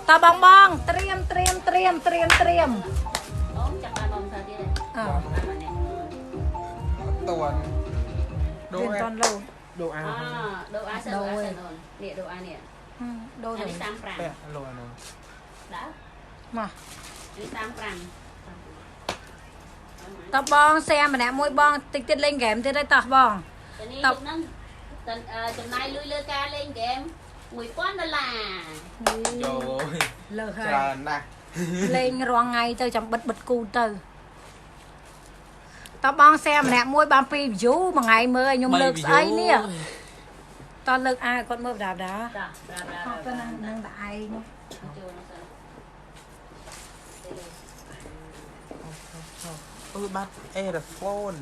តបងបងត្រៀមត្រៀមត្រៀមត្រៀមត្រៀម អូចាប់បានបងសាទៀតហើយ អើ បានមកនេះ អត់តាន់ដូរ រៀនតន់លោ ដូរអា អដូរអាសិនដូរអាសិនអូននេះដូរអានេះ ដូរ អានេះ ពាក់ 35 លោអានោះ ដាក់ មក នេះ35 តបងសែម្នាក់មួយបងតិចទៀតលេងហ្គេមទៀតហើយតោះបង តនេះហ្នឹងចំណាយលុយលើការលេងហ្គេម1000ដុល្លារ ចូល លើកហើយ ច្រើនណាស់ លេងរាល់ថ្ងៃទៅចាំបិទបិទគូទៅតបងសែម្នាក់មួយបាន2 view មួយថ្ងៃមើលឲ្យខ្ញុំលើកស្អីនេះតលើកអាគាត់មើលដាដា ចាប្រាប្រា អត់ទៅនឹងនឹងតែឯង ចូលសិន អឺបាត់អេរ៉ាហ្វូន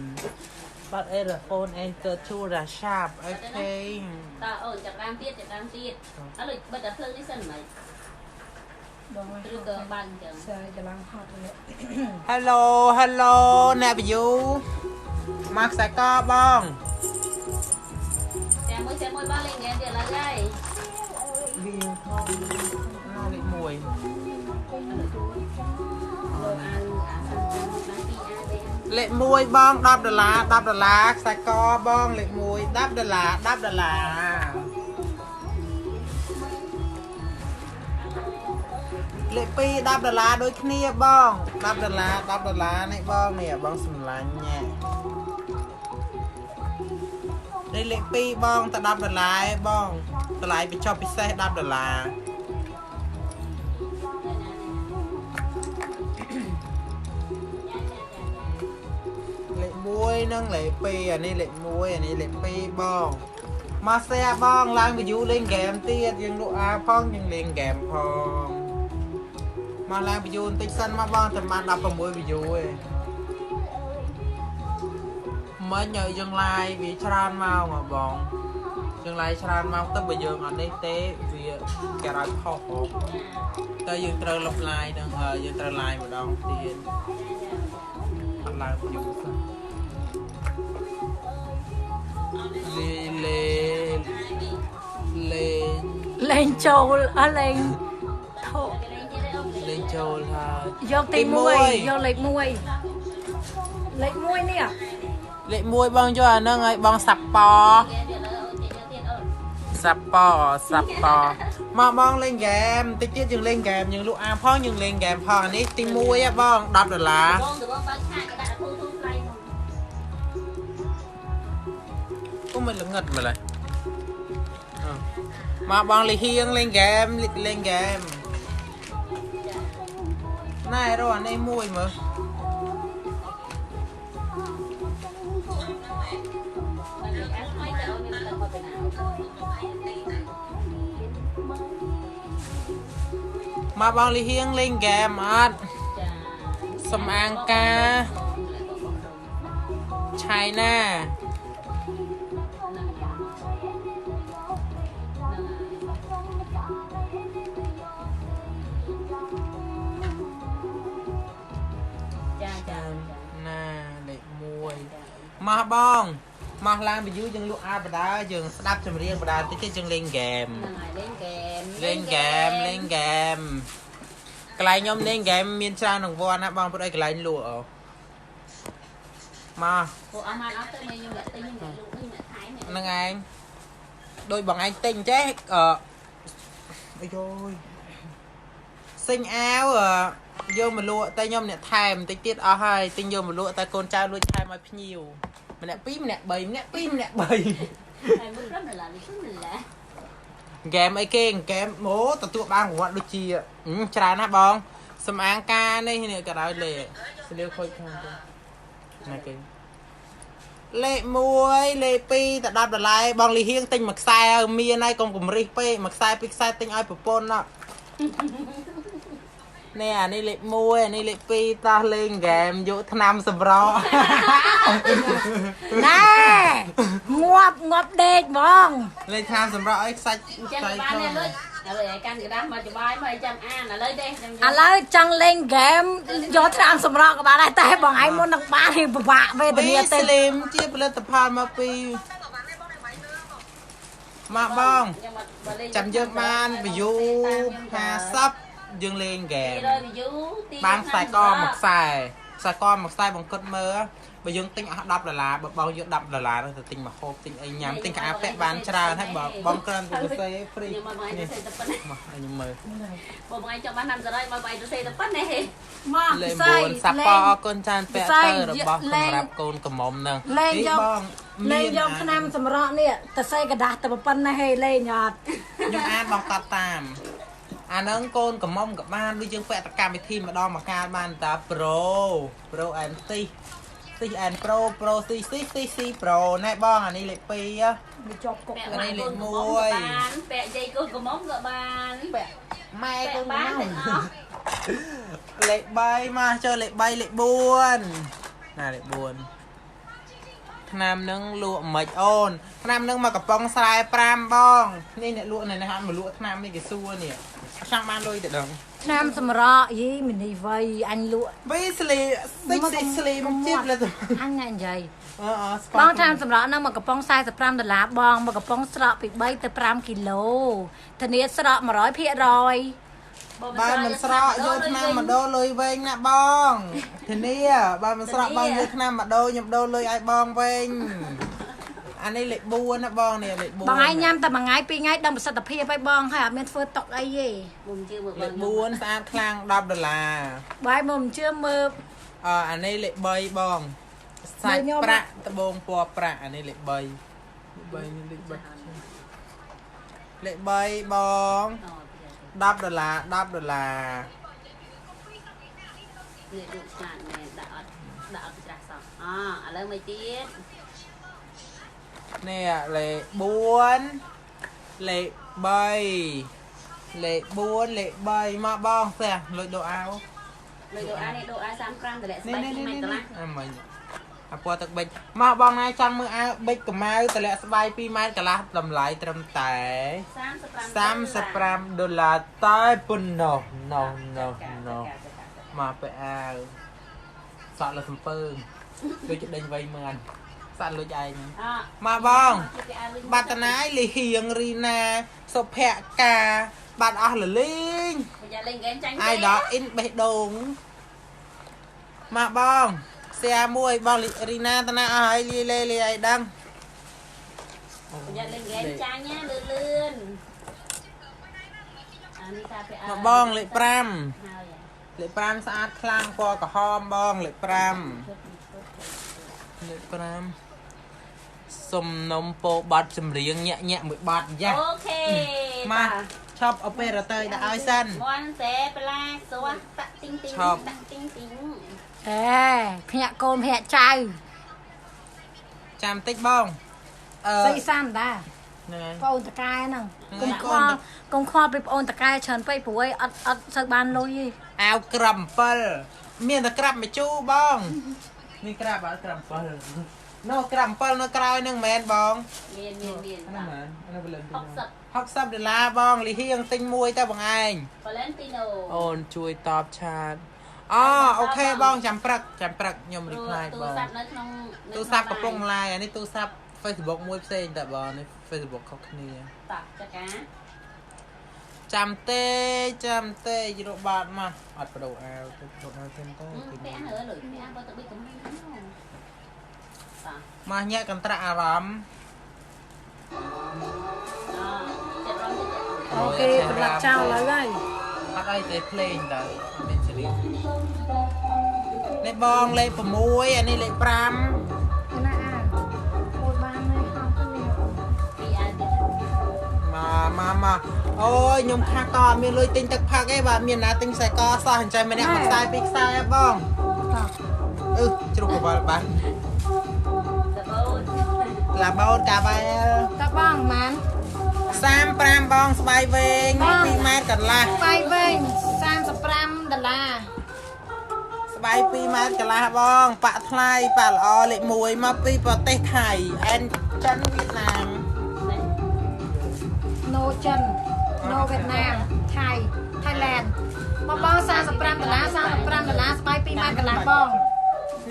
បាត់អេរ៉ាហ្វូនអេទៅឈូរ៉ាសាបអូខេ តើអូនចាប់តាមទៀតចាប់តាមទៀតអត់លុយបិទតែភ្លើងនេះសិនមិន បង ឬក៏បើកអញ្ចឹង សើច្រឡំហត់ទៅ Hello Hello អ្នក view មកខ្សែកបង តែមួយតែមួយបងលេងហ្គេមទៀតឡើយហើយ វាថងណាលេខ1 ដូរអាអាសាបានពីអាទេ លេខ1បង10ដុល្លារ10ដុល្លារខ្សែកបងលេខ1 10ដុល្លារ10ដុល្លារលេខ2 10ដុល្លារដូចគ្នាបង10ដុល្លារ10ដុល្លារនេះបងនេះបងសម្លាញ់ញ៉ែនេះលេខ2បងតែ10ដុល្លារឯងបងតម្លៃបញ្ចុះពិសេស10ដុល្លារ លេខ1និងលេខ2អានេះលេខ1អានេះលេខ2បងមកសែបងឡើង view លេងហ្គេមទៀតយើងលក់អាវផងយើងលេងហ្គេមផងមកឡើង view បន្តិចសិនមកបងតែបាន16 view ឯងមិញឲ្យយើង live វាច្រើនម៉ោងហ៎បងយើង live ច្រើនម៉ោងទៅបើយើងអត់នេះទេវាគេឲ្យផុសហ៎តែយើងត្រូវលុប live ហ្នឹងហើយយើងត្រូវ live ម្ដងទៀតអត់ឡើង view សោះ លេលេលេង លេងចូលអស់លេងធោ លេងទៀតអូន លេងចូលហើយ យកទី1យកលេខ1លេខ1នេះ លេខ1បងយកអាហ្នឹងហើយបងសាប់ប៉ ហ្គេមទៀតអូនទៀតអូន សាប់ប៉សាប់ប៉មកបងលេងហ្គេមតិចទៀតយើងលេងហ្គេមយើងលក់អាផងយើងលេងហ្គេមផងអានេះទី1ហ៎បង10ដុល្លារ បងទៅបងបើកឆាកក៏ដាក់ធូធូថ្លៃមក គុំមិនល្ងឹតម្លេះមកបងលីហៀងលេងហ្គេមលេងហ្គេមណែរកអានេះមួយមើល បើលេងអាថ្មីទៅអូនមានទៅមកពីណា មកបងលីហៀងលេងហ្គេមអត់ ចា សំអាងការឆៃណា ចាចា ណាលេខ1មកបងមកឡើង view យើងលក់អាបដាយើងស្ដាប់ចម្រៀងបដាតិចទៀតយើងលេងហ្គេម ហ្នឹងហើយលេងហ្គេម លេងហ្គេមលេងហ្គេមកន្លែងខ្ញុំលេងហ្គេមមានច្រើនរង្វាន់ណាបងព្រោះអីកន្លែងលក់អូមក ពួកអស់បានអត់ទៅមើលខ្ញុំអ្នកទិញខ្ញុំអ្នកលក់ខ្ញុំអ្នកថែម ហ្នឹងឯងដោយបងឯងទិញចេះអឺអាយយសិញអាវអឺយកមកលក់តែខ្ញុំអ្នកថែមតិចទៀតអស់ហើយទិញយកមកលក់តែកូនចៅលួចថែមឲ្យភ្ញៀវម្នាក់2ម្នាក់3ម្នាក់2ម្នាក់3 ហើយមួយ5ដុល្លារនេះ5ដុល្លារ ហ្គេមអីគេហ្គេមអូទទួលបានរង្វាន់ដូចជាច្រើនណាស់បងសំអាងការនេះនេះក៏ដោយលេស្លាវខូចខាងទៅណាគេលេខ1លេខ2ទៅ10ដុល្លារបងលីហៀងទិញមួយខ្សែឲ្យមានហើយកុំកំរិះពេកមួយខ្សែពីរខ្សែទិញឲ្យប្រពន្ធណនេះអានេះលេខ1អានេះលេខ2តោះលេងហ្គេមយកថ្នាំសម្រក់ ណែងាប់ងាប់ដេកហ្មង លេងថ្នាំសម្រក់អីខ្សាច់ អញ្ចឹងបាននេះលុយឥឡូវឲ្យកាន់กระดาษមកច្បាយមកឲ្យចាំអានឥឡូវទេចាំ ឥឡូវចង់លេងហ្គេមយកថ្នាំសម្រក់ក៏បានដែរតែបងឯងមុននឹងបានរៀងពិបាកវេទ វី នាទេ ស្លីមជាផលិតផលមកពីមកបង ខ្ញុំអត់បើលេង ចាំយើងបាន view 50 យើងលេងហ្គេម 200 view ទី បានខ្សែកមួយខ្សែខ្សែកមួយខ្សែបងគិតមើលបើយើងទិញអស់10ដុល្លារបើបងយក10ដុល្លារហ្នឹងទៅទិញម្ហូបទិញអីញ៉ាំទិញកាអាពាក់បានច្រើនហើយបើបងគ្រាន់តែទៅសេហ្វ្រី ខ្ញុំមកបងឯងទៅសេតែប៉ុណ្ណេះ មកឲ្យខ្ញុំមើល បងឯងចង់បានតាមសរយមកបងឯងទៅសេតែប៉ុណ្ណេះ មក លេខ ស្អី 9សាប៉អរគុណចានពាក់ទៅរបស់សម្រាប់កូនកំមុំហ្នឹង លេងយក បង លេងយកឆ្នាំសម្រក់នេះទៅសេกระดาษតែប៉ុណ្ណេះហេលេងអត់ ខ្ញុំអានបងកាត់តាមអាហ្នឹងកូនកំមុំក៏បានដូចយើងពាក់តកម្មវិធីម្ដងមួយកាលបានតា Pro Pro and ស៊ីស៊ី and Pro Pro ស៊ីស៊ីស៊ីស៊ី Pro ណែបងអានេះលេខ2ហ៎ វាជាប់គុក ពាក់ អានេះលេខ ម៉ែកូនកំមុំក៏បានពាក់យាយកូនកំមុំក៏បាន ពាក់ម៉ែកូន បាន កំ ទាំងអ មុំ ស់ លេខ3មកចូលលេខ3លេខ4ណាលេខ4ឆ្នាំនឹងលក់មិនអូនឆ្នាំនឹងមកកំប៉ុងស្រែ5បងនេះអ្នកលក់នៅនេះអត់មកលក់ឆ្នាំនេះគេសួរនេះអត់ចង់បានលុយទេដឹង ឆ្នាំសម្រក់យីមីនីវ័យអញលក់ វីស្លីសិចសិចស្លីមកជៀបលើទៅ អញអ្នកនិយាយ អឺអស្ បងឆ្នាំសម្រក់ហ្នឹងមកកំប៉ុង45ដុល្លារបងមកកំប៉ុងស្រក់ពី3ទៅ5គីឡូធានាស្រក់100% បើមិនស្រកយកឆ្នាំមកដូរលុយវិញណាបងធានាបើមិនស្រកបងយកឆ្នាំមកដូរខ្ញុំដូរលុយឲ្យបងវិញអានេះលេខ4ណាបងនេះលេខ4 បងឯងញ៉ាំតែមួយថ្ងៃពីរថ្ងៃដឹងប្រសិទ្ធភាពហើយបងហើយអត់មានធ្វើតុកអីទេ មុំជឿមើល លេខ4ស្អាតខ្លាំង10ដុល្លារ បាយមកមិនជឿមើល អអានេះលេខ3បងសាច់ប្រាក់ត្បូងពណ៌ប្រាក់អានេះលេខ3លេខ3នេះលេខ3លេខ3បង10ដុល្លារ10ដុល្លារ នេះលក់ឆ្លាតមែនដាក់អត់ដាក់អត់ច្រាស់សោះអឥឡូវមួយទៀត នេះលេខ4លេខ3លេខ4លេខ3មកបងផ្ទះលុយដូរអាវ លុយដូអានេះដូអា35តម្លាក់ស្ នេះ បែក នេះនេះ 2ម៉ែត្រកន្លះ អាមិញអាពណ៌ទឹកប៊ិចមកបងណាចង់មើលអាវប៊ិចកម្ៅតម្លាក់ស្បែក2ម៉ែត្រកន្លះតម្លៃត្រឹមតែ35ដុល្លារតែប៉ុណ្ណោះណោះណោះណោះមកទៅអាវសក់លើសំពើងដូចជាដេញវៃមើលសក់លុចឯងមកបងបាត់តណាយលីហៀងរីណាសុភ័ក្រកាបាត់អស់លលីង យ៉ាលេងហ្គេមចាញ់ អាយដល់អ៊ីនបេះដូងមកបងសែមួយបងរីណាតាណាអស់ហើយលីលេលីអីដឹង យ៉ាលេងហ្គេមចាញ់ណាលឿនលឿនអានេះតាពាក់ មកបងលេខ5លេខ5ស្អាតខ្លាំងពណ៌ក្រហមបងលេខ5លេខ5សុំនំពោបាត់ចម្រៀងញាក់ញាក់មួយបាត់យ៉ា អូខេ មកឈប់អូប៉េរ៉ាទ័រដាក់ឲ្យសិន មន់សេប្លាសួតាក់ទីងទីងតាក់ទីងទីង អេភ្ញាក់កូនភ្ញាក់ចៅ ចាំតិចបងអឺ ស្អីសាមតា ហ្នឹងហើយ ប្អូនតកែហ្នឹងកុំខ្វល់កុំខ្វល់ពីប្អូនតកែច្រើនពេកព្រោះអីអត់អត់សូវបានលុយទេ អាវក្រាប់7មានតែក្រាប់មួយជូបងនេះក្រាប់អត់ក្រាប់7នៅក្រាប់7នៅក្រោយហ្នឹងមែនបង មានមានមាន ហ្នឹងមែនអានេះវ៉ាឡិនទីណូ 60 60ដុល្លារបងលីហៀងទិញមួយទៅបងឯង Valentino អូនជួយតបឆាតអូអូខេបងចាំព្រឹកចាំព្រឹកខ្ញុំ reply ទូ បង រស័ព្ទនៅក្នុង ទូរស័ព្ទកំពុង live អានេះទូរស័ព្ទ Facebook មួយផ្សេងតែបងនេះ Facebook ខុសគ្នា តោះចកា ចាំទេចាំទេយរបាត់មកអត់បដូរអាវទៅបដូរអាវthêmទៅ ពាក់ហើលុយពាក់បើទៅប៊ីកំហែងហ្នឹងតោះ មកញាក់កន្ត្រាក់អារម្មណ៍ ចិត្តរំចិត្ត អូខេប្រឡាក់ចោលហើយហើយ អត់អីទេភ្លេងតើមានច្រៀងនេះបងលេខ6អានេះលេខ5 ណាអាមួយបានហើយហត់ទៅនេះ ពីអាទៀត មកមកមកអូយខ្ញុំខាកអត់មានលុយទិញទឹកផឹកទេបាទមានណាទិញខ្សែកសោះអញ្ចឹងម្នាក់មួយខ្សែពីរខ្សែហ៎បង តោះ អឺជ្រុះកវលបាទ សបូត ឡាបោតកាវ៉ែល តើបងម៉ាន 35បងស្បាយវែង2ម៉ែត្រកន្លះ ស្បាយវែង35ដុល្លារ ស្បាយ2ម៉ែត្រកន្លះបង ប៉ាក់ថ្លៃប៉ាក់ល្អលេខ1មកពីប្រទេសថៃអែនចិនវៀតណាម ណូចិនណូវៀតណាមថៃថៃឡែនមកបង35ដុល្លារ35ដុល្លារស្បាយ2ម៉ែត្រកន្លះបង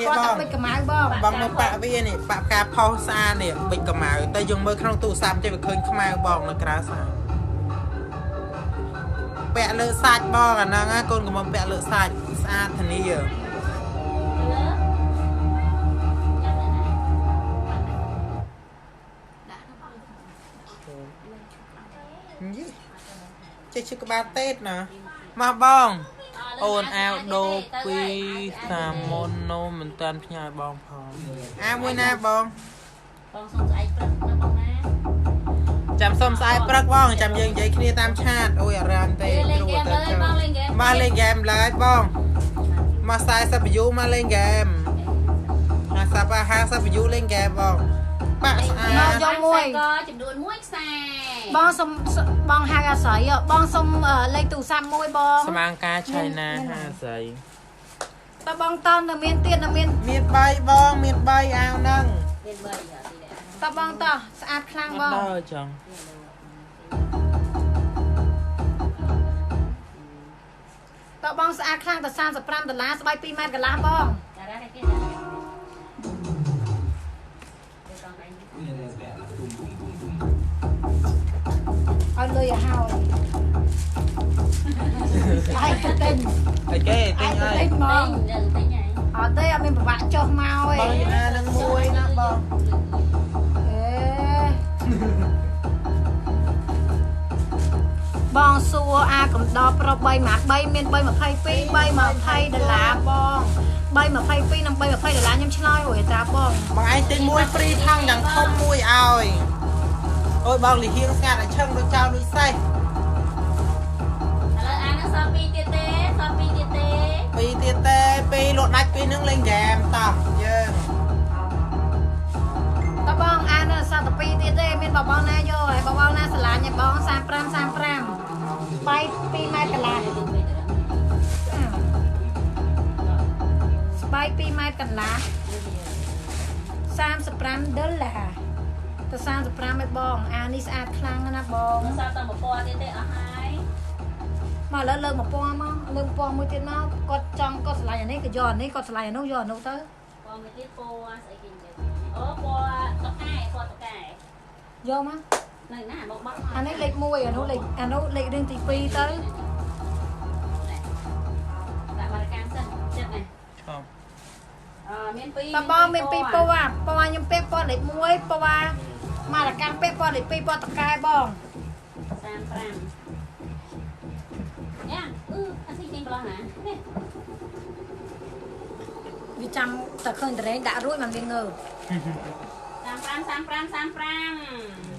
នេះបង គាត់តែបិចកម្ៅបង បងមកប៉ាក់វានេះប៉ាក់ផ្កាផុសស្អាតនេះបិចកម្ៅតែយើងមើលក្នុងទូរស័ព្ទចេះវាឃើញខ្មៅបងនៅក្រៅស្អាត ពាក់លើសាច់បងអាហ្នឹងណាកូនកំមុំពាក់លើសាច់ស្អាតធានា លើយ៉ាងណាដាក់ យីចេះឈឺក្បាលទេតណាមកបងអូនអាវដូរពីសាមុនណូមិនតាន់ផ្ញើបងផងអាវមួយណាបង បងសុំស្អែកព្រឹកណាបងណា ចាំសុំស្អែកព្រឹកបងចាំយើងនិយាយគ្នាតាមឆាតអូយអារាមទេ លេងហ្គេមលើបងលេងហ្គេម មកលេងហ្គេមឡើយបងមក40 view មកលេងហ្គេម50 50 view លេងហ្គេមបងបាក់ស្អា មក ត យកមួយ ចំនួន1ខ្សែ បងសុំបងហៅអាស្រ័យបងសុំលេខទូរស័ព្ទមួយបង ស្មាងការឆៃណា50 តើបងតនៅមានទៀតនៅមាន មាន3បងមាន3អាវហ្នឹង មាន3អត់ទីដែរ តើបងតស្អាតខ្លាំងបង ដល់ចង់ តើបងស្អាតខ្លាំងតែ35ដុល្លារស្បែក2ម៉ែត្រកន្លះបង តារ៉ាគេតា ឲ្យលុយឲ្យហើយឯងទៅទិញ អីគេទិញ ឯងទៅ អី ទិញហ្មង ទិញទិញហើយ អត់ទេអត់មានប្រវាក់ចុះមកទេ បងអានឹងមួយណាបង អេបងសួរអាកំដរប្រុស3ម៉ា3មាន322 320ដុល្លារបង322និង320ដុល្លារខ្ញុំឆ្លើយរួចតាបង បងឯងទិញមួយហ្វ្រីថងយ៉ាងធំមួយឲ្យអូយបងលីហៀងស្ងាត់ឲ្យឆឹងដូចចោលដូចសេះ ឥឡូវអានឹងសល់2ទៀតទេសល់2ទៀតទេ ពីរទៀតទេពីរលក់ដាច់ពីរនឹងលេងហ្គេមតោះយើង តើបងអានសល់តែ2ទៀតទេមានបងបងណាយកហើយបងបងណាស្រឡាញ់ឲ្យបង35 35បាយ2ម៉ែត្រកន្លះស្បែក2ម៉ែត្រកន្លះ35ដុល្លារទៅ35ឲ្យបងអានេះស្អាតខ្លាំងណាស់បង សល់តែ1000ទៀតទេអស់ហើយ មកឥឡូវលើក1000មកលើក1000មួយទៀតមកគាត់ចង់គាត់ស្រឡាញ់អានេះក៏យកអានេះគាត់ស្រឡាញ់អានោះយកអានោះទៅ ពណ៌មួយទៀតពណ៌ស្អីគេនិយាយអូពណ៌តកែពណ៌តកែ យកមក នៅណាមកបោះ អានេះលេខ1អានោះលេខអានោះលេខរៀងទី2ទៅ ដាក់បារកាំសិនចិត្តណា ឈប់ អឺមាន2 តបងមាន2ពណ៌ពណ៌ខ្ញុំពាក់ពណ៌លេខ1ពណ៌ម៉ារកាំពាក់ពណ៌លេខ2ពណ៌តកែបង 35យ៉ាអឺអាស៊ីចេញប្លោះណានេះ វាចាំតែឃើញតរែងដាក់រួចមិនវាងើ 35 35 35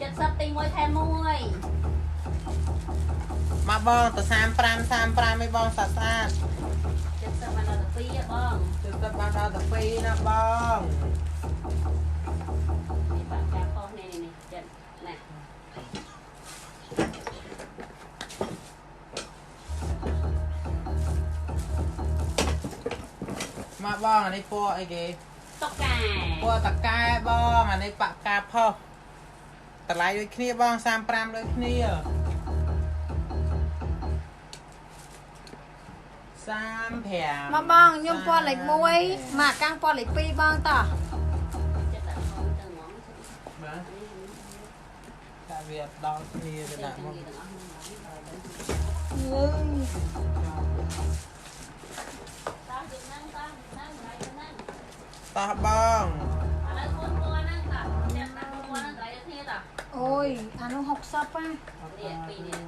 70ទី1ថែម1 មកបងទៅ35 35ឯងបងស្អាតស្អាត 70បានដល់ទៅ2បង 70បានដល់ទៅ2ណាបង នេះបាក់ការផុសនេះនេះចិត្តណា មកបងអានេះពណ៌អីគេ តកែ ពណ៌តកែបងអានេះបាក់ការផុសតម្លៃដូចគ្នាបង35ដូចគ្នា35 មកបងខ្ញុំពណ៌លេខ1មកកាំងពណ៌លេខ2បងតោះ ចិត្តដាក់ផងទៅហ្មង បាទតែវាអត់ដល់គ្នាទៅដាក់មក ទាំងអស់ហ្នឹង ងើ តោះយើងហ្នឹងតោះហ្នឹងតម្លៃហ្នឹង តោះបង ឥឡូវ4ពណ៌ហ្នឹងតោះចិត្តដាក់4ពណ៌ហ្នឹងតម្លៃដូចគ្នាតោះ អូយអានោះ60ហ่ะ នេះពីរនេះ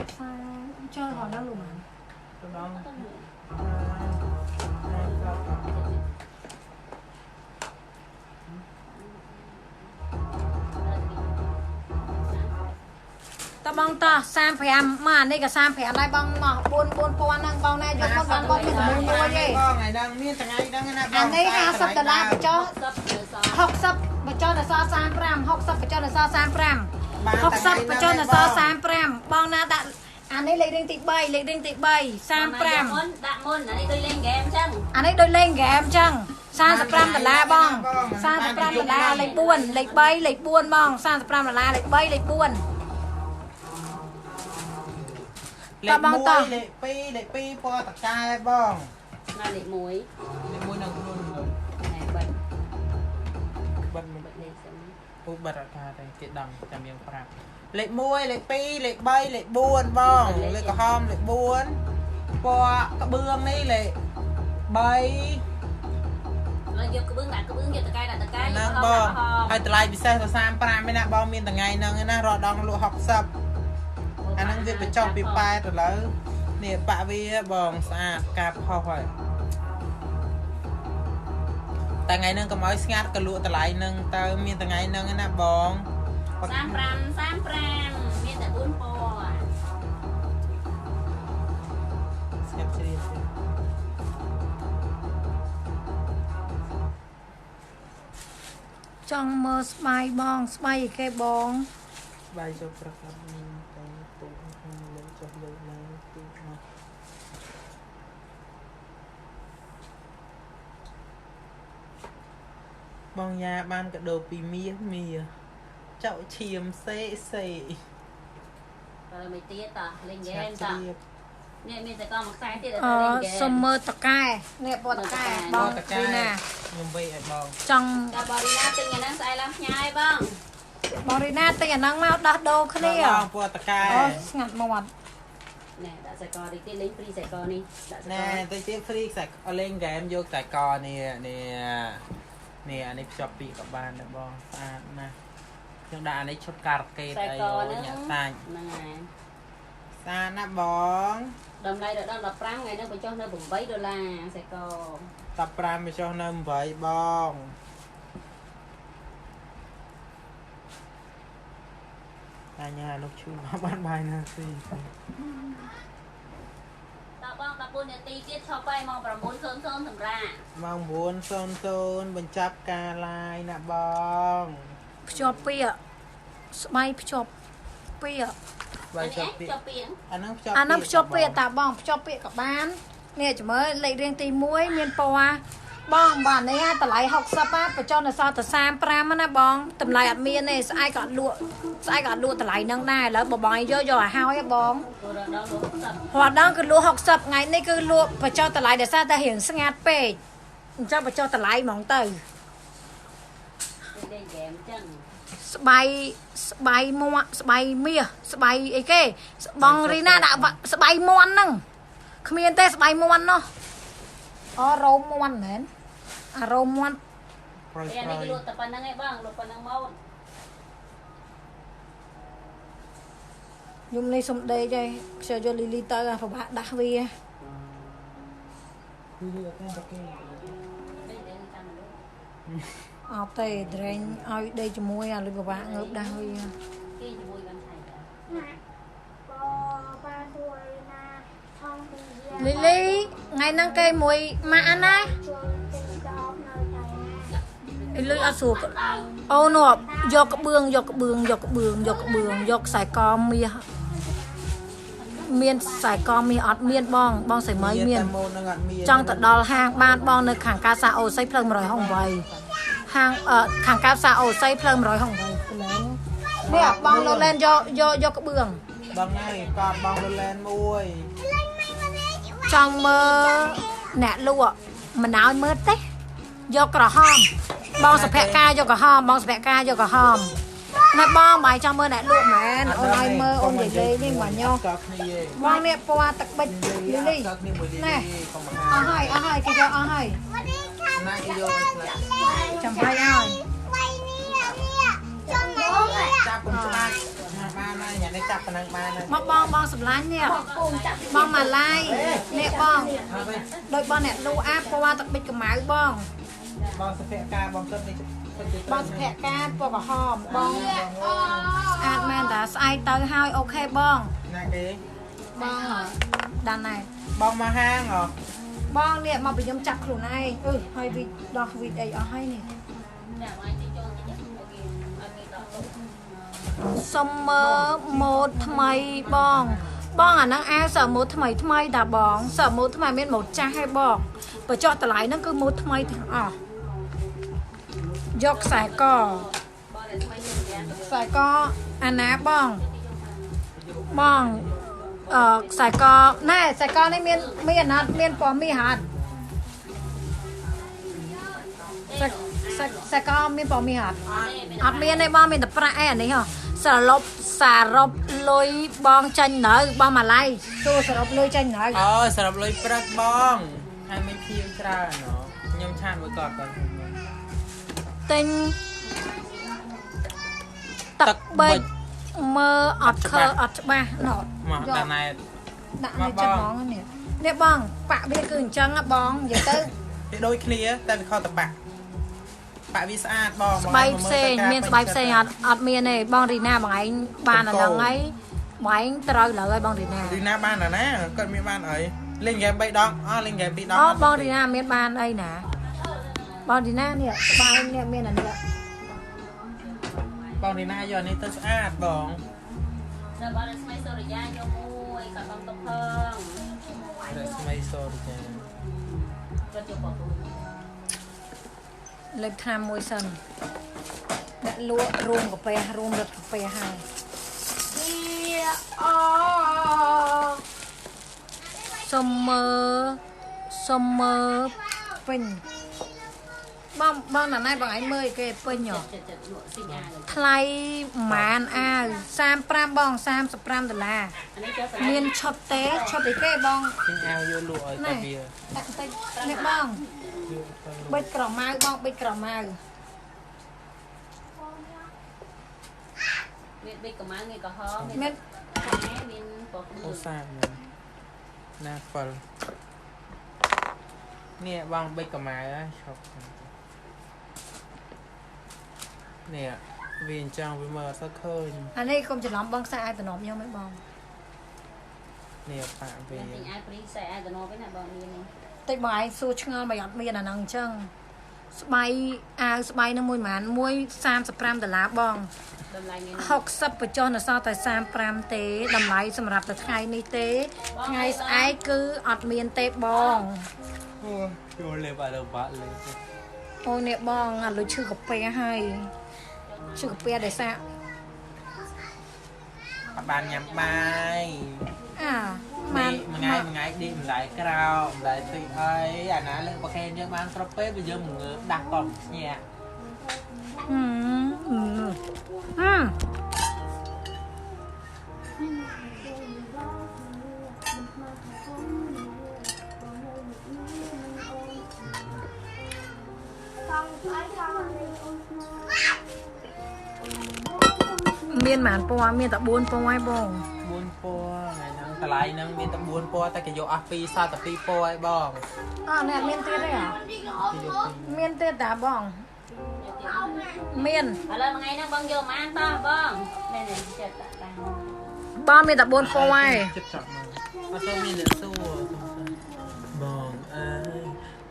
ខ្សែចូលរហូតដល់លុំ ទៅដល់ ទៅមួយ តបងតោះ35មកអានេះក៏35ដែរបងមក4 4000ហ្នឹងបងណាយកមកបានបងមានតែមួយមួយទេ បងថ្ងៃហ្នឹងមានថ្ងៃហ្នឹងណាបង អានេះ50ដុល្លារបញ្ចុះ 60ទៅស 60បញ្ចុះដល់សល់35 60បញ្ចុះដល់សល់35 60បញ្ចុះដល់សល់35បងណាដាក់អានេះលេខរៀងទី3លេខរៀងទី3 35 មុនដាក់មុនអានេះដូចលេងហ្គេមអញ្ចឹង អានេះដូចលេងហ្គេមអញ្ចឹង35ដុល្លារបង35ដុល្លារលេខ4លេខ3លេខ4បង35ដុល្លារលេខ3លេខ4 លេខ1លេខ2លេខ2ពណ៌តកែបង ណាលេខ1 លេខ1នឹងខ្លួន ណែបិទ បិទមួយ បិទលេខសិន ពូបិទអត់ការទេគេដឹងចាំយើងប្រាប់លេខ1លេខ2លេខ3លេខ4បងលេខក្រហមលេខ4ពណ៌ក្បឿងនេះលេខ3ឡើយយកក្បឿងដាក់ក្បឿងយកតកែដាក់តកែ ហ្នឹងបងហើយតម្លៃពិសេសទៅ35ឯណាបងមានថ្ងៃហ្នឹងឯណារដងលក់60អាហ្នឹងវាបញ្ចុះពី8ទៅលើនេះបាក់វាបងស្អាតការផុសហើយតែថ្ងៃហ្នឹងកុំឲ្យស្ងាត់ក៏លក់តម្លៃហ្នឹងទៅមានថ្ងៃហ្នឹងឯណាបង35 35មានតែ4ពណ៌ស្ងាត់ជ្រាបចង់មើលស្បៃបងស្បៃអីគេបងស្បៃចូលប្រកាសតែទូលើចុះលើឡើងទូមកបងយ៉ាបានកដោពីមាសមាចៅឈាមសេសេតើមិនទៀតតលេងហ្គេមតនេះមានតែកមួយខ្សែទៀតដល់លេងហ្គេមសុំមើលតកែនេះពណ៌តកែបងរីណាខ្ញុំវេឲ្យបងចង់ដល់បងរីណាទិញអាហ្នឹងស្អែកឡើងផ្ញើឲ្យបងបងរីណាទិញអាហ្នឹងមកដោះដូរគ្នាបងពណ៌តកែអូស្ងាត់មាត់ណែដាក់ខ្សែកនេះទៀតលេងហ្វ្រីខ្សែកនេះដាក់ណែទៅទៀតហ្វ្រីខ្សែលេងហ្គេមយកខ្សែកនេះនេះនេះអានេះភ្ជាប់ពីក៏បានដែរបងស្អាតណាស់ខ្ញុំដាក់អានេះឈុតការ៉ាកេតអីញាក់សាច់ហ្នឹងហើយស្អាតណាស់បងតម្លៃដល់15ថ្ងៃហ្នឹងបញ្ចុះនៅ8ដុល្លារខ្សែក15បញ្ចុះនៅ8បងអញ្ញាលោកឈឺមកបានបាយណាស៊ីតបង14នាទីទៀតឈប់ហើយម៉ោង9:00សម្រាប់ម៉ោង9:00បញ្ចប់ការ live ណាបងភ្ជាប់ពាក្យស្បៃភ្ជាប់ពាក្យបាយភ្ជាប់ពាក្យអាហ្នឹងភ្ជាប់អាហ្នឹងភ្ជាប់ពាក្យតាបងភ្ជាប់ពាក្យក៏បាននេះចាំមើលលេខរៀងទី1មានពណ៌បងបាទនេះតម្លៃ60ណាបញ្ចុះនៅសល់តែ35ណាបងតម្លៃអត់មានទេស្អែកក៏អត់លក់ស្អែកក៏អត់លក់តម្លៃហ្នឹងដែរឥឡូវបងយកយកឲ្យហើយបងរដងគឺលក់60ថ្ងៃនេះគឺលក់បញ្ចុះតម្លៃដោយសារតែរៀងស្ងាត់ពេកអញ្ចឹងបញ្ចុះតម្លៃហ្មងទៅស្បៃស្បៃមាក់ស្បៃមាសស្បៃអីគេបងរីណាដាក់ស្បៃមាន់ហ្នឹងគ្មានទេស្បៃមាន់នោះអូរោមមាន់មែនអារោមមាន់នេះគេលក់តែប៉ុណ្្នឹងឯងបងលក់ប៉ុណ្្នឹងមកខ្ញុំនេះសុំដេកឯងខ្ជិលយកលីលីទៅពិបាកដាស់វាអត់ទេត្រេងឲ្យដេកជាមួយអាលុយពិបាកងើបដាស់វាគេជាមួយបានថៃលីលីថ្ងៃហ្នឹងគេមួយម៉ាក់ណាអីលុយអត់ស្រួលអូនោះយកក្បឿងយកក្បឿងយកក្បឿងយកក្បឿងយកខ្សែកមាសមានខ្សែកមាសអត់មានបងបងសៃមីមានចង់ទៅដល់ហាងបានបងនៅខាងកាសាអូស័យផ្លូវ168ហាងខាងកាសាអូស័យផ្លូវ168នេះបងលូឡែនយកយកយកក្បឿងបងហើយកត់បងលូឡែនមួយចង់មើលអ្នកលក់មិនឲ្យមើលទេយកក្រហមបងសុភការយកក្រហមបងសុភការយកក្រហមណែបងបាយចង់មើលអ្នកលក់មែនអូនឲ្យមើលអូននិយាយលេងនេះមកញោបងនេះពណ៌ទឹកបិចលីលីណែអស់ហើយអស់ហើយគេយកអស់ហើយ ណាគេយក ចាំបាយឲ្យ ចាប់កុំច្បាស់បានហើយញ៉ាំនេះចាប់ប៉ុណ្ណឹងបានហើយ មកបងបងសម្លាញ់នេះបងម៉ាឡៃនេះបងដោយបងអ្នកលូអាពណ៌ទឹកបិចកម្ៅបង បងសុភការបងគិតនេះ បងសុភការពណ៌ក្រហមបងស្អាតមែនតាស្អែកទៅហើយអូខេបង ណាគេ បងដានណែ បងមកហាងហ៎ បងនេះមកពីខ្ញុំចាប់ខ្លួនឯងអឺហើយវីដោះវីអីអស់ហើយនេះសុំមើលម៉ូតថ្មីបងបងអាហ្នឹងអាវសើម៉ូតថ្មីថ្មីតាបងសើម៉ូតថ្មីមានម៉ូតចាស់ហើយបងបញ្ចុះតម្លៃហ្នឹងគឺម៉ូតថ្មីទាំងអស់យកខ្សែកខ្សែកអាណាបងបងខ្សែកណែខ្សែកនេះមានមានអត់មានពណ៌មាសអត់ ខ្សែកមានពណ៌មាសអត់អត់មានទេបងមានតែប្រាក់ឯអានេះហ៎សរុបសារ៉ុបលុយបងចាញ់នៅបងម៉ាឡៃសួរសរុបលុយចាញ់នៅ អូសរុបលុយព្រឹកបងហើយមិនភៀវច្រើនណខ្ញុំឆានមួយគាត់គាត់ ទិញទឹកបិចមើលអត់ខើអត់ច្បាស់ណ មកដាក់ណែ ដាក់នៅចិត្តហ្មងនេះនេះបងប៉ាក់វាគឺអញ្ចឹងបងនិយាយទៅ វាដូចគ្នាតែវាខុសតប៉ាក់ប៉ាក់វាស្អាតបង ស្បែកផ្សេងមានស្បែកផ្សេងអត់អត់មានទេបងរីណាបងឯងបានអាហ្នឹងហើយបងឯងត្រូវលើហើយបងរីណា រីណាបានអាណាគាត់មានបានអីលេងហ្គេម3ដងអស់លេងហ្គេម2ដង អូបងរីណាមានបានអីណាបងរីណានេះស្បែកនេះមានអានេះ បងរីណាយកនេះទៅស្អាតបង ដល់បងស្មីសូរិយាយកមួយគាត់បងទុកផង ស្មីសូរិយា គាត់យកបង លេបថ្នាំមួយសិនដាក់លក់រួមកាហ្វេរួមរឹតកាហ្វេហើយអូសុំមើសុំមើពេញបងបងណាណៃបងឯងមើលគេពេញហ៎ថ្លៃម៉ានអាវ35បង35ដុល្លារមានឈុតទេឈុតអីគេបង ទិញអាវយកលក់ឲ្យតែវា ដាក់តិចនេះបងបិចក្រម៉ៅបងបិចក្រម៉ៅ មានបិចក្រម៉ៅមានក្រហម មាន មានពណ៌ អូសាណាហ្វិលនេះបងបិចក្រម៉ៅឈប់នេះវាអញ្ចឹងវាមើលអត់សូវឃើញ អានេះកុំច្រឡំបងខ្សែអាវតំណប់ខ្ញុំហ៎បង នេះប៉ាក់វា ទិញអាវព្រីខ្សែអាវតំណប់ឯណាបងមាននេះ តិចបងឯងសួរឆ្ងល់បើអត់មានអាហ្នឹងអញ្ចឹងស្បៃអាវស្បៃនឹងមួយប៉ុន្មានមួយ35ដុល្លារបង តម្លៃមាន 60បញ្ចុះនៅសល់តែ35ទេតម្លៃសម្រាប់តែថ្ងៃនេះទេថ្ងៃស្អែកគឺអត់មានទេបង អូយលេបអត់បាក់លេ អូនេះបងអាលុយឈឺកាពះហើយឈឺកាពះដោយសារ អត់បានញ៉ាំបាយ អាបាន មួយថ្ងៃមួយថ្ងៃដេកម្លាយក្រោម្លាយពេកអីអាណាលើកប្រខេនយើងបានស្របពេលវាយើងងើបដាស់តបស្ញាក់ ហឹមមានប៉ុន្មានពណ៌មានតែ4ពណ៌ឯងបង 4ពណ៌ថ្ងៃហ្នឹងតម្លៃហ្នឹងមានតែ4ពណ៌តែគេយកអស់2សល់តែ2ពណ៌ឯងបង អត់នេះមានទៀតទេហ៎មានទៀតតាបងមាន ឥឡូវថ្ងៃហ្នឹងបងយកប៉ុន្មានតោះបងនេះនេះចិត្តដាក់តាម បងមានតែ4ពណ៌ឯង ចិត្តចាប់មកអត់សូវមានអ្នកសួរបងអើយ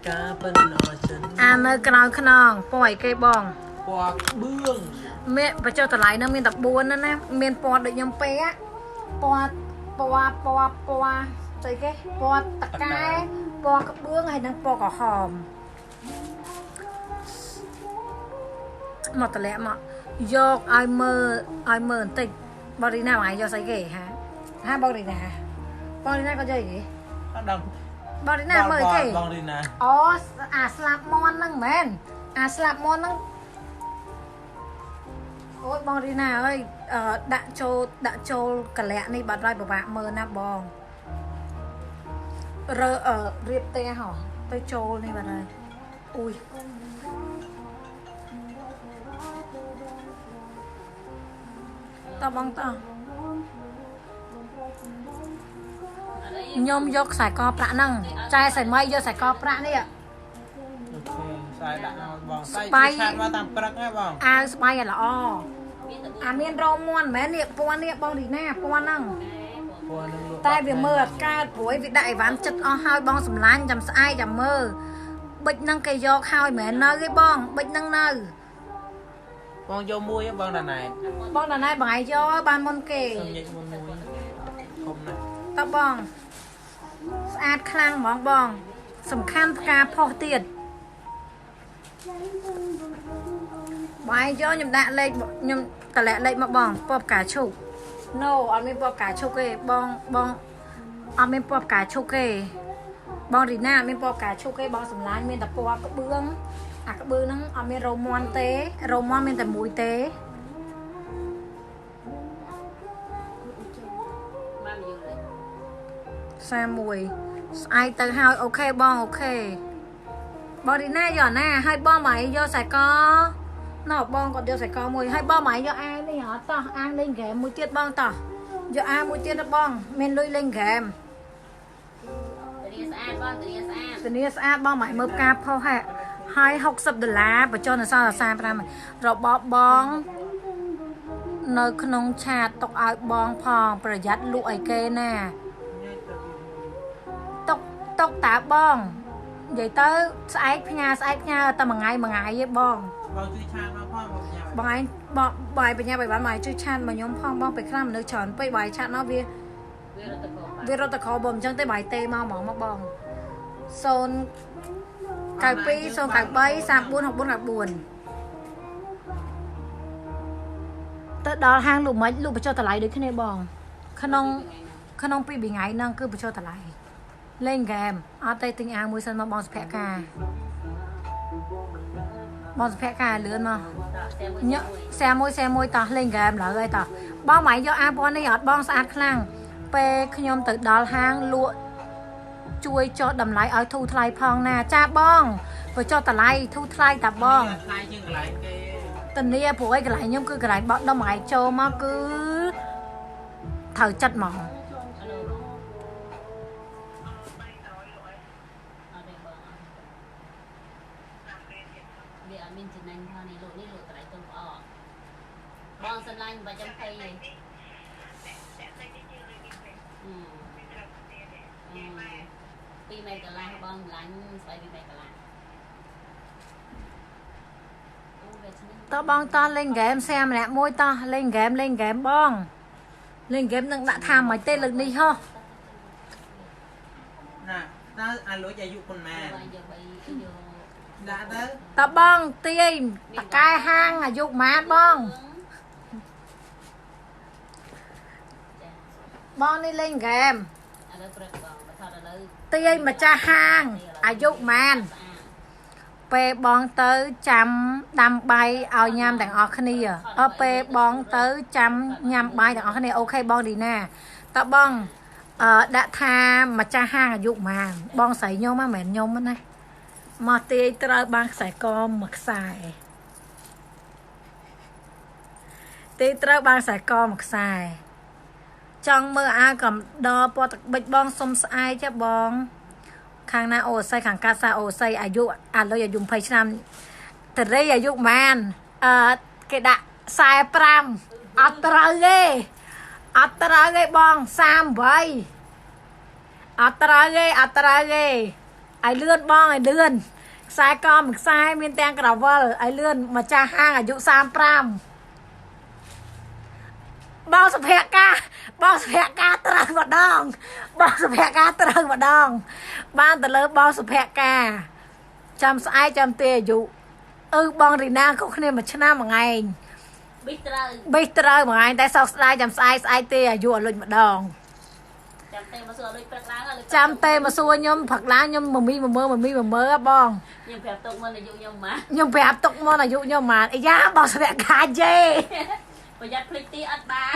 ការប៉ុណ្ណោះចិន អានៅក្រៅខ្នងពណ៌អីគេបង ពណ៌ក្បឿង មានបញ្ចុះតម្លៃហ្នឹងមានតែ4ហ្នឹងណាមានពណ៌ដូចខ្ញុំពេកពណ៌ពណ៌ពណ៌ពណ៌ស្អីគេពណ៌តកែពណ៌ក្បឿងហើយនិងពណ៌ក្រហមមកតម្លាក់មកយកឲ្យមើលឲ្យមើលបន្តិចបរិណាបងឯងយកស្អីគេហាហាបរិណាបរិណាក៏យកអីគេ អត់ដឹង បរិណាមើលគេ បងរីណា អូអាស្លាប់មន់ហ្នឹងមែនអាស្លាប់មន់ហ្នឹងអូយបងរីណាអើយដាក់ចូលដាក់ចូលកលៈនេះបាត់ហើយពិបាកមើលណាបងរើរៀបផ្ទះហ៎ទៅចូលនេះបាត់ហើយអ៊ុយតបងតខ្ញុំយកខ្សែកប្រាក់ហ្នឹងចែសៃមីយកខ្សែកប្រាក់នេះ អូខេស្អែកដាក់ឲ្យបងស្អែកឆាតមកតាមព្រឹកហ៎បង អាវស្បៃឲ្យល្អអាមានរោមមាន់មែននេះពណ៌នេះបងរីណាពណ៌ហ្នឹង ពណ៌ហ្នឹង តែវាមើលអត់កើតព្រោះវាដាក់អីវ៉ាន់ចិត្តអស់ហើយបងសម្លាញ់ចាំស្អែកចាំមើលបិចហ្នឹងគេយកហើយមែននៅទេបងបិចហ្នឹងនៅ បងយកមួយបងដាណែ បងដាណែបងឯងយកបានមុនគេ ខ្ញុំញែកមុនមួយធំណាស់ តបងស្អាតខ្លាំងហ្មងបងសំខាន់ផ្កាផុសទៀតបងយកខ្ញុំដាក់លេខខ្ញុំតម្លាក់លេខមកបងពណ៌ផ្កាឈូក No អត់មានពណ៌ផ្កាឈូកទេបងបងអត់មានពណ៌ផ្កាឈូកទេបងរីណាអត់មានពណ៌ផ្កាឈូកទេបងសម្លាញ់មានតែពណ៌ក្បឿង អាក្បឿងហ្នឹងអត់មានរោមមាន់ទេរោមមាន់មានតែមួយទេ មកយូរเลย 31ស្អែកទៅហើយ OK បង OK បងរីណាយកអាណាហើយបងមកឯងយកខ្សែកណ៎បងគាត់យកខ្សែកមួយហើយបងមកឯងយកអាវនេះអត់តោះអាវលេងហ្គេមមួយទៀតបងតោះយកអាវមួយទៀតទៅបងមានលុយលេងហ្គេម ធានាស្អាតបងធានាស្អាត ធានាស្អាតបងមកឯងមើលផ្កាផុសហ่ะហើយ60ដុល្លារបញ្ចុះនៅសល់តែ35របស់បងនៅក្នុងឆាតទុកឲ្យបងផងប្រយ័ត្នលក់ឲ្យគេណា តុកតុកតាបងនិយាយទៅស្អែកផ្ញើស្អែកផ្ញើតែមួយថ្ងៃមួយថ្ងៃឯងបង បងជួយឆាតមកផងបងញ៉ាំ បងឯងបងបងឯងបញ្ញាបៃបានមកឯងជួយឆាតមកខ្ញុំផងបងពេលខ្លះមនុស្សច្រើនពេកបងឯងឆាតមកវា វារត់ទៅកោ វារត់ទៅក្របងអញ្ចឹងទេបងឯងទេមកហ្មងមកបង0 92 093 34 64 94ទៅដល់ហាងលក់មិនលក់បញ្ចុះតម្លៃដូចគ្នាបង ក្នុង ក្នុងពីរថ្ងៃហ្នឹងគឺបញ្ចុះតម្លៃលេងហ្គេមអត់ទេទិញអាវមួយសិនមកបងសុភ័ក្រការបងសុភ័ក្រការលឿនមក ញ ញ៉សែមួយសែមួយតោះលេងហ្គេមឡើយហើយតោះបងម៉ៃយកអាវពណ៌នេះអត់បងស្អាតខ្លាំងពេលខ្ញុំទៅដល់ហាងលក់ជួយចុះតម្លៃឲ្យធូរថ្លៃផងណាចាបងបញ្ចុះតម្លៃធូរថ្លៃតាបង ថ្លៃជាងកន្លែងគេ តានីព្រោះអីកន្លែងខ្ញុំគឺកន្លែងបោះដុំឯងចូលមកគឺត្រូវចិត្តហ្មង អត់ទេបងវាអត់មានចំណេញផងនេះលក់នេះលក់តម្លៃទៅល្អបងស្រឡាញ់បើចាំភ័យទេ2ម៉ែត្រកន្លះបងស្រឡាញ់ស្អី2ម៉ែត្រកន្លះអូវាឆ្នេះ តោះបងតោះលេងហ្គេមសែម្នាក់មួយតោះលេងហ្គេមលេងហ្គេមបងលេងហ្គេមនឹងដាក់ថាមិនទេលើកនេះហោះ ណាតើអាលុយអាយុប៉ុន្មាន បងយកបីយក ដាក់ទៅ តើបងទាយតកែហាងអាយុប៉ុន្មានបង ចា បងនេះលេងហ្គេម ឥឡូវព្រឹកបងបើថតឥឡូវ ទាយម្ចាស់ហាងអាយុប៉ុន្មាន ស្អាត ពេលបងទៅចាំដាំបាយឲ្យញ៉ាំទាំងអស់គ្នាអើពេលបងទៅចាំញ៉ាំបាយទាំងអស់គ្នា OK បងឌីណាតើបងអឺដាក់ថាម្ចាស់ហាងអាយុប៉ុន្មានបងស្រីខ្ញុំហ្នឹងមិនមែនខ្ញុំទេណាមកទាយត្រូវបានខ្សែកមួយខ្សែទាយត្រូវបានខ្សែកមួយខ្សែចង់មើលអាវកំដរពណ៌ទឹកបិចបងសុំស្អែកចាបង ខាងណាអូស័យខាងកាត់សាអូស័យអាយុអាលុយអាយុ20ឆ្នាំតរីអាយុប៉ុន្មានអឺគេដាក់45អត់ត្រូវទេអត់ត្រូវទេបង38អត់ត្រូវទេអត់ត្រូវទេឲ្យលឿនបងឲ្យលឿនខ្សែកមួយខ្សែមានទាំងក្រវិលឲ្យលឿនម្ចាស់ហាងអាយុ35បងសុភ័ក្រការបងសុភ័ក្រការត្រូវម្ដងបងសុភ័ក្រការត្រូវម្ដង បានទៅលើបងសុភ័ក្រការចាំស្អែកចាំទេអាយុអឺបងរីណាក៏គ្នាមួយឆ្នាំមួយថ្ងៃ ប៊ីត្រូវ បេះត្រូវមួយថ្ងៃតែសោកស្ដាយចាំស្អែកស្អែកទេអាយុអលុចម្ដង ចាំទេមកសួរលុយព្រឹកឡើងលុយ ចាំទេមកសួរខ្ញុំព្រឹកឡើងខ្ញុំមមីមមើមមីមមើហ៎បង ខ្ញុំប្រាប់ទុកមុនអាយុខ្ញុំម៉ា ខ្ញុំប្រាប់ទុកមុនអាយុខ្ញុំហ្មងអាយ៉ាបងសុភ័ក្រការយេ ប្រយ័ត្នភ្លេចទីអត់បាន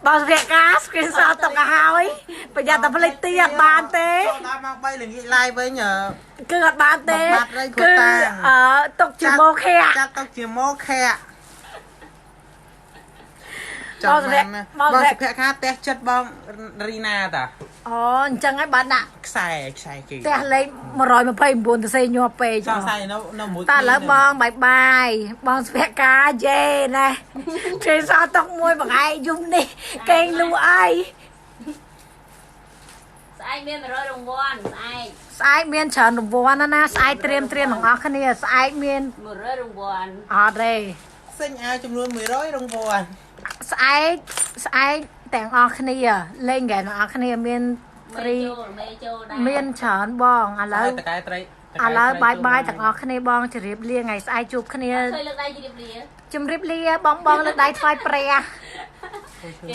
បងសុភ័ក្រការ screenshot ទុកឲ្យហើយប្រយ័ត្នតែភ្លេចទីអត់បានទេ ចូលដល់ម៉ោង3ល្ងាច live វិញអឺ គឺអត់បានទេ បាត់ហើយគ្រូ គឺ តា អឺទុកជាមោខៈ ចាត់ទុកជាម៉ូខៈ បងសុភ័ក្រ បង បងសុភ័ក្រ សុភ័ក្រខាផ្ទះចិត្តបងរីណាតា អូអញ្ចឹងហើយបានដាក់ ខ្សែខ្សែគេ ផ្ទះលេខ129ទៅសេញាប់ពេក ចង់ខ្សែនៅនៅមួយ តើឥឡូវបងបាយបាយបងសុភ័ក្រការយេណែគេសល់តុកមួយមួយថ្ងៃយំនេះគេងលូអី ស្អែកមាន100រង្វាន់ស្អែក ស្អែកមានច្រើនរង្វាន់ណាស់ណាស្អែកត្រៀមត្រៀមទាំងអស់គ្នាស្អែកមាន 100រង្វាន់ អត់ទេ សិញអាវចំនួន100រង្វាន់ ស្អែកស្អែកទាំងអស់គ្នាលេងហ្គេមទាំងអស់គ្នាមាន មេ ហ្វ្រី ចូលមេចូលដែរ មានច្រើនបងឥឡូវ តកែត្រី ឥឡូវបាយបាយទាំងអស់គ្នាបងជម្រាបលាថ្ងៃស្អែកជួបគ្នា ឃើញលើកដៃជម្រាបលា ជម្រាបលាបងបងលើកដៃថ្វាយព្រះ